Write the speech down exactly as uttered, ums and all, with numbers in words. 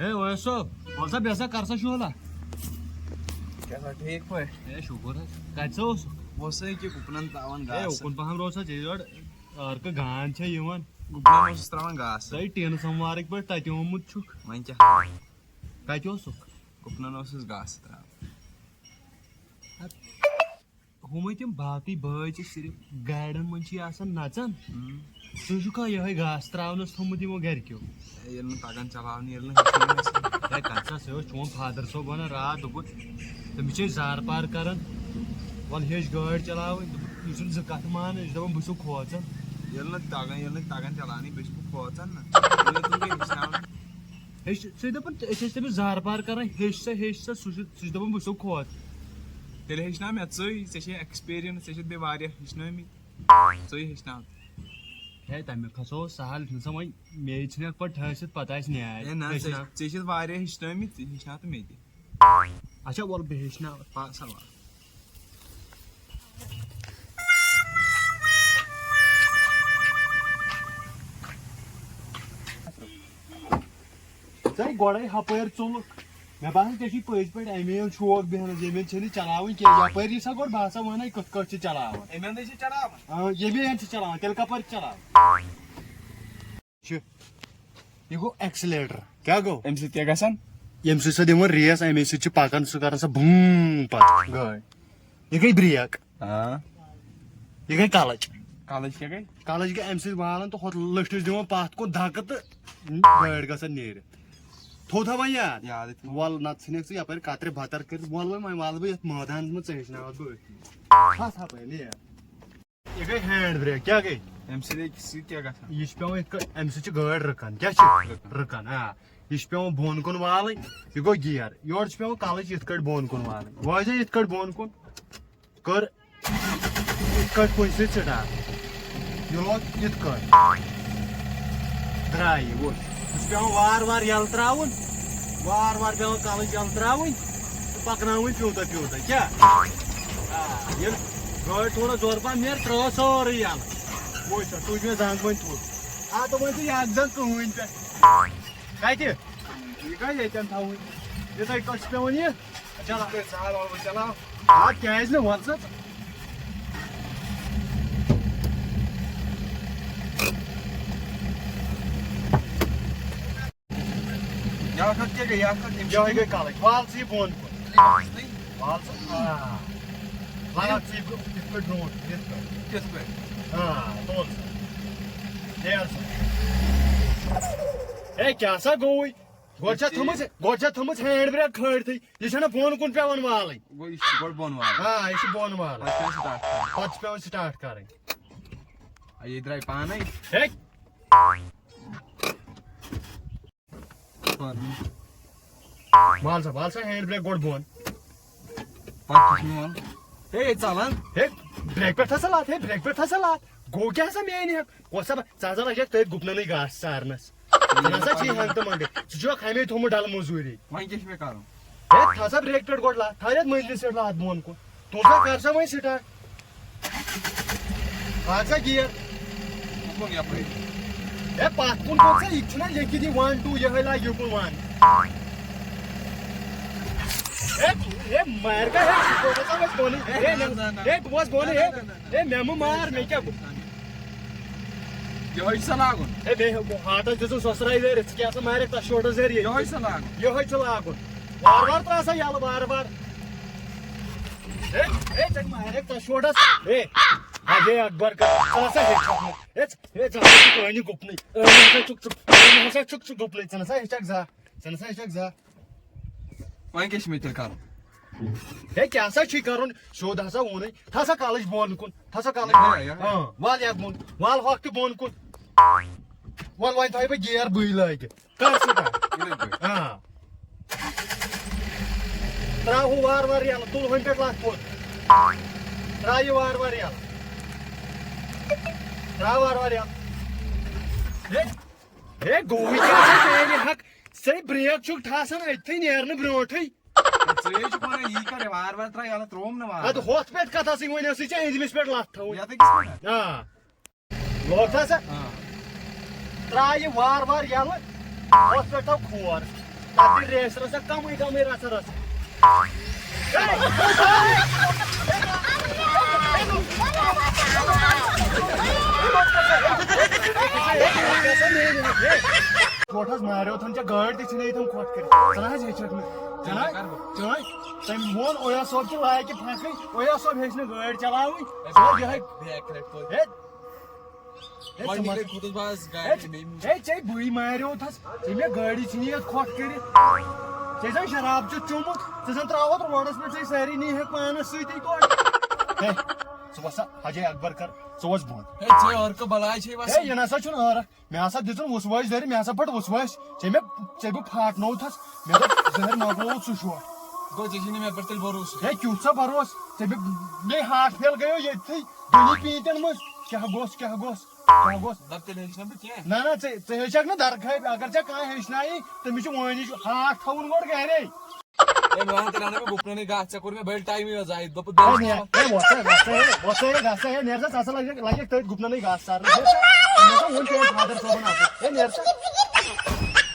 ہے اویس صٲب، وَل سا بیٚہہ سا، کر سا شُہلا۔ کیٛاہ سا ٹھیٖک پٲٹھۍ؟ ہے شُکُر حظ۔ کَتہِ سا اوسُکھ؟ بہٕ اوسُس أکہِ گُپنَن ترٛاوان ہے گاسہٕ۔ اُکُن پَہَم روز سا ژےٚ یورٕ، عٲرقہٕ گانٛد چھےٚ یِوان۔ گُپنَن اوسُس ترٛاوان گاسہٕ۔ تۄہہِ ٹیٖنہٕ سَموارٕکۍ پٲٹھۍ تَتہِ آمُت چھُکھ۔ وۄنۍ کیٛاہ؟ کَتہِ اوسُکھ؟ گُپنَن اوسُس گاسہٕ ترٛاوان۔ ہُمے تِم باقٕے بٲے چھِ صرف گاڑٮ۪ن منٛز چھِ آسان نژان۔ ہُم۔ سُہ چھُکھا یِہوٚے گاسہٕ ترٛاونَس تھوٚمُت یِمو گرِکیو؟ ہے، ییٚلہِ نہٕ تَگان چلاونہِ، ییٚلہِ نہٕ ہیٚچھنٲومٕژ۔ ہے، کَتہِ سا، سُہ اوس چون فادر صٲب وَنان راتھ، دوٚپُن، تٔمِس چھِ أسۍ زارٕ پار کَران، وَلہٕ ہیٚچھ گٲڑۍ چلاوٕنۍ۔ دوٚپُن، یہِ چھُنہٕ زٕ کَتھٕ مانان، یہِ چھُ دَپان، بہٕ چھُسو کھوژان۔ ییٚلہِ نہٕ تَگان، ییٚلہِ نہٕ تَگان چلاونٕے، بیٚیہِ چھُس بہٕ کھوژان نہ۔ ییٚلہِ نہٕ تِم بیٚیہِ ہیٚچھناوَن۔ ہیٚچھ، ژٕ دَپان، أسۍ ٲسۍ تٔمِس زارٕ پار کَران، ہیٚچھ سا، ہیٚچھ سا، سُہ چھُ، سُہ چھُ دَپان، بہٕ چھُسو کھوژان۔ تیٚلہِ ہیٚچھناو مےٚ ژٕے، ژےٚ چھے experience، ژےٚ چھِ بیٚیہِ واریاہ ہیٚچھنٲومٕتۍ، ژٕے ہیٚچھناو۔ ہے، تَمیُک ہسا اوس سہل، یُتھ نہٕ سا وۄنۍ مے ژھٕنکھ پَتہٕ ٹھٲسِتھ، پَتہٕ آسہِ نیٛاے۔ ہے نہ، ژےٚ، ہیٚچھناو۔ ژےٚ چھِ واریاہ ہیٚچھنٲومٕتۍ، ژٕ ہیٚچھناو تہٕ مےٚ تہِ۔ اچھا، وَلہٕ بہٕ ہیٚچھناو، پَکھ سا وَلہٕ۔ ژٕ ہے گۄڈَے ہَپٲرۍ ژوٚلُکھ۔ مےٚ باسان، ژےٚ چھُے پٔزۍ پٲٹھۍ اَمے یوت شوق بیٚہنَس، ییٚمہِ یوت چھےٚ نہٕ چلاوٕنۍ کینٛہہ۔ یَپٲرۍ یہِ سا گۄڈٕ، بہٕ ہسا وَنَے کِتھ کٲٹھۍ چھِ چلاوان۔ اَمہِ اَندَے چھِ چلاوان۔ آ، ییٚمے اَندٕ چھِ چلاوان، تیٚلہِ کَپٲرۍ چھِ چلاوان؟ چھِ۔ یہِ گوٚو accelerator۔ کیٛاہ گوٚو؟ اَمہِ سۭتۍ کیٛاہ گژھان؟ ییٚمہِ سۭتۍ سۄ دِوان ریس، اَمے سۭتۍ چھِ پَکان، سُہ کَران سۄ بوٗم پَتہٕ گٲڑۍ۔ یہِ گٔے brake۔ آ۔ یہِ گٔے clutch۔ Clutch کیٛاہ گٔے؟ Clutch گٔے اَمہِ سۭتۍ والان تہٕ ہۄتھ لٔٹھِس دِوان پَتھ کُن دھکہٕ تہٕ گٲڑۍ گژھان نیٖرِتھ۔ تھوٚو تھا وۄنۍ یاد؟ یادٕے تھوٚو۔ وَل نَتہٕ ژھٕنکھ ژٕ یَپٲرۍ کَترِ بَتَر کٔرِتھ، وَل وۄنۍ، وۄنۍ والہٕ بہٕ یَتھ مٲدانَس منٛز، ژےٚ ہیٚچھناوَتھ بہٕ أتھی۔ کھَس ہَپٲرۍ، نیر۔ یہِ گٔے hand brake، کیٛاہ گٔے؟ اَمہِ سۭتۍ ہیٚکہِ، سۭتۍ کیٛاہ گژھان؟ یہِ چھُ پٮ۪وان یِتھ کٔنۍ، اَمہِ سۭتۍ چھِ گٲڑۍ رُکان۔ کیٛاہ چھِ؟ رُکان۔ رُکان، آ۔ یہِ چھُ پٮ۪وان بۄن کُن والٕنۍ، یہِ گوٚو gear۔ یورٕ چھُ پٮ۪وان clutch یِتھ کٲٹھۍ بۄن کُن والٕنۍ۔ وٲج یہِ یِتھ کٲٹھۍ بۄن کُن، کٔر یِتھ کٲٹھۍ کُنہِ سۭتۍ start۔ یہِ لوگ یِتھ کٲٹھۍ۔ درٛاے یہِ، ووٚتھ۔ یہِ چھُ پٮ۪وان وارٕ وارٕ یَلہٕ ترٛاوُن، وارٕ وارٕ پٮ۪وان clutch یَلہٕ ترٛاوٕنۍ تہٕ پَکناوٕنۍ پیوٗنٛتاہ پیوٗنٛتاہ۔ کیٛاہ؟ آ، ییٚلہِ گٲڑۍ تھوڑا زورٕ پَہَم نیرِ، ترٛٲو سٲرٕے یَلہٕ۔ وٕچھ سا، تُج مےٚ زنٛگ وۄنۍ تھوٚد۔ آ، تہٕ وۄنۍ چھِ یہِ اَکھ زنٛگ کٕہٕنۍ پٮ۪ٹھ۔ کَتہِ؟ یہِ گٔے ییٚتٮ۪ن تھاوٕنۍ۔ یِتھَے کٔٹھۍ چھِ پٮ۪وان یہِ۔ چلاو۔ یِتھ کٔٹھۍ زال وال وۄنۍ چلاو۔ آ، کیٛازِ نہٕ؟ وَن سا ژٕ۔ یہِ اکھ اکھ کیٛاہ گٔے؟ یہِ اکھ اکھ یِم یِہوٚے گٔے کَلٕچ۔ وال ژٕ یہِ بۄن کُن۔ وال ژٕ۔ آ۔ لاگ ژٕ یہِ برٛونٛہہ، یِتھ پٲٹھۍ برٛونٛٹھ، یِتھ پٲٹھۍ۔ کِتھ پٲٹھۍ؟ آ، تُل سا۔ نیر سا۔ ہے، کیٛاہ سا گوٚوُے؟ گۄڈٕ چھےٚ تھٲمٕژ، گۄڈٕ چھےٚ تھٲمٕژ hand brake کھٲلتھٕے۔ یہِ چھَنہ بۄن کُن پٮ۪وان والٕنۍ۔ گوٚو، یہِ چھُ گۄڈٕ بۄن والٕنۍ۔ آ، یہِ چھِ بۄن والٕنۍ۔ پَتہٕ چھِ پٮ۪وان start کَرٕنۍ۔ پَتہٕ چھِ پٮ۪وان start کَرٕنۍ۔ آ، یہِ درٛاے پانَے۔ ہے۔ وال سا، وال سا hand brake گۄڈٕ بۄن۔ پَتہٕ کیٛاہ چھُ مےٚ وَنُن؟ ہے، ییٚتہِ ژَلان۔ ہے، brake پٮ۪ٹھ ہسا لات، ہے، brake پٮ۪ٹھ ہسا لات۔ گوٚو کیٛاہ ہسا میٛانہِ ہٮ۪کھ؟ کۄس سا، ژٕ ہسا لَگکھ تٔتھۍ گُپنَنٕے گاسہٕ ژارنَس۔ ژٕ نہ سا چھِی ہنٛگتہٕ منٛگٕے۔ ژٕ چھُکھ ہَمے تھوٚمُت ڈَلہٕ موٚزوٗری۔ وۄنۍ کیٛاہ چھُ مےٚ کَرُن؟ ہے، تھاو سا brake پٮ۪ٹھ گۄڈٕ لَتھ، تھاو یَتھ مٔنٛزلِس پٮ۪ٹھ لَتھ بۄن کُن۔ تُل سا، کر سا وۄنۍ start۔ اَکھ سا gear۔ کُن یَپٲرۍ؟ ہے، پَتھ کُن کر سا، یہِ تہِ چھُنہ لیکھِتھ یہِ one two، یِہوٚے لاگ یُکُن one۔ ہے، ہے، مارِ کا ہے، بہٕ وَسا وۄنۍ بۄنٕے۔ ہے، ہے، نہ، نہ، نہ۔ ہے، بہٕ وَسہٕ بۄنٕے، ہے۔ ہے، مےٚ مہٕ مار، مےٚ کیٛاہ؟ یِہوٚے چھُ سا لاگُن؟ ہے، بیٚیہِ ہاٹَس دِژٕن سۄسرایہِ دٲرِتھ، ژٕ کیٛاہ سا مارکھ تَتھ شوٹَس ذٔریعے؟ یِہوٚے چھُ لاگُن۔ یِہوٚے چھُ لاگُن۔ وارٕ وارٕ ترٛاو سا یَلہٕ، وارٕ وارٕ۔ ہے، ہے، ژےٚ مارکھ تَتھ شوٹَس۔ ہے، حاجی اکبر کا، ژٕ نہ سا ہیٚچھَکھ نہٕ۔ ہے، ژٕ، ہے، ژٕ ہسا چھُکھ کانہِ گُپنٕے۔ ژٕ ہسا چھُکھ، ژٕ، ژٕ ہسا چھُکھ، ژٕ گُپنٕے۔ ژٕ نہ سا ہیٚچھَکھ زانٛہہ۔ ژٕ نہ سا ہیٚچھَکھ زانٛہہ۔ وۄنۍ کیٛاہ چھُ مےٚ تیٚلہِ کَرُن؟ ہے، کیٛاہ سا چھُے کَرُن؟ سیوٚد ہسا ووٚنُے۔ تھاو سا clutch بۄن کُن۔ تھاو سا clutch یِہوٚے، بۄن۔ یِہوٚے۔ ہاں، وَل یَتھ بۄن۔ وَل ہۄکھ تہِ بۄن کُن۔ وَل وۄنۍ تھاوَے بہٕ gear بٕے لٲگِتھ۔ کر start۔ یِتھَے پٲٹھۍ۔ آ۔ ترٛاو ہُہ وارٕ وارٕ یَلہٕ، تُل ہُمہِ پٮ۪ٹھ لَتھ تھوٚد۔ ترٛاو یہِ وارٕ وارٕ یَلہٕ۔ ترٛاو وارٕ وارٕ یَلہٕ۔ ہے، ہے، گوٚوُے کیٛاہ ژےٚ میٛانہِ حق؟ ژےٚ brake چھُکھ ٹھاسان أتھٕے نیرنہٕ برٛونٛٹھٕے۔ ژٕ ہے چھُکھ وَنان یی کَر، وارٕ وارٕ ترٛاو یَلہٕ، ترٛووُم نہٕ وارٕ۔ اَدٕ ہۄتھ پٮ۪ٹھ کَتھ آسٕے وۄنۍ ٲسٕے ژےٚ أنٛدمِس پٮ۪ٹھ لَتھ تھاوٕنۍ۔ یَتھ أکِس پٮ۪ٹھ؟ آ۔ لوگ سا سا؟ آ۔ ترٛاو یہِ وارٕ وارٕ یَلہٕ، ہۄتھ پٮ۪ٹھ تھاو کھور۔ تَتھ گٔے ریس رَژھا کَمٕے کَمٕے رَژھا رَژھا۔ ٹوٹھس ماریو تھن ژےٚ گٲڑۍ تہِ ژھٕنے تِم کھۄٹھ کٔرِتھ۔ ژٕ نہ حظ ہیٚچھکھ نہٕ۔ ژٕ نہ، ژٕ نہ، تٔمۍ ووٚن اویا صٲب چھُ لایقہِ پھکٕنۍ، اویا صٲب ہیٚچھِ نہٕ گٲڑۍ چلاوٕنۍ۔ سُہ اوس یِہوٚے۔ بیک کھڑ پٲٹھۍ۔ ہے، ہے، ژٕ گۄڈٕنِکۍ مہ، لَٹہِ کھوٚتُس بہٕ آز ہے، گاڑِ، مےٚ ہے، ژےٚ بٕے ماریو تھس، ژےٚ مےٚ گٲڑی ژھٕنی یَتھ کھۄٹھ کٔرِتھ۔ ژےٚ زَن شراب چھُتھ چوٚمُت، ژےٚ زَن ترٛاوَتھ روڈَس پٮ۪ٹھ ژےٚ سٲری نی ہیٚکھ پانَس سۭتی تورٕ۔ ہے، ژٕ وَسا حجے اکبر کر، ژٕ وَس بۄن۔ ہے، ژےٚ عٲرقہٕ بَلاے چھے ہے، وَسان۔ یہِ نہ سا چھُنہٕ عٲرق۔ مےٚ ہسا دِژٕن وُسوٲسۍ دٲرِتھ، مےٚ ہسا پھٔٹ وُسوٲسۍ۔ ژےٚ مےٚ، ژےٚ بہٕ پھاٹنووتھس، مےٚ دوٚپ زہر مۄکلووُتھ سُہ شوق۔ گوٚو، ژےٚ چھُے نہٕ مےٚ پٮ۪ٹھ تیٚلہِ بھروسہٕ۔ ہے، کیُتھ سا بھروسہٕ؟ ژےٚ مےٚ، مےٚ ہارٹ فیل گٔیو ییٚتھٕے دُنہِ پیٖنتٮ۪ن منٛز۔ کیٛاہ گوٚژھ، کیٛاہ گوٚژھ، کیٛاہ گوٚژھ؟ دَپ تیٚلہِ ہیٚچھنہٕ بہٕ کینٛہہ۔ نہ، نہ، ژےٚ، ژےٚ ہیٚچھکھ نہٕ درکھے۔ اگر ژےٚ کانٛہہ ہیٚچھنایی، تٔمِس چھُ وٲنِج ہارٹ تھاوُن گۄڈٕ گرے۔ ہے، مےٚ وَن تیٚلہِ اَنہٕ بہٕ گُپنَنٕے گاسہٕ، ژےٚ کوٚر مےٚ بٔلۍ ٹایمٕے یوت ضایع۔ دوٚپُتھ ہے، بیٚیہِ نیر، ہے، وۄتھ سا، وۄتھ سا، ہے، وۄتھ سا، ہے، گژھ سا، ہے، نیر سا، ژٕ ہسا لگہِ، لگہِ تٔتھۍ گُپنَنٕے گاسہٕ ژارنَس۔ ہے، مےٚ ہسا ووٚن چٲنۍ فادر صٲبَن اَتھ۔ ہے، نیر سا۔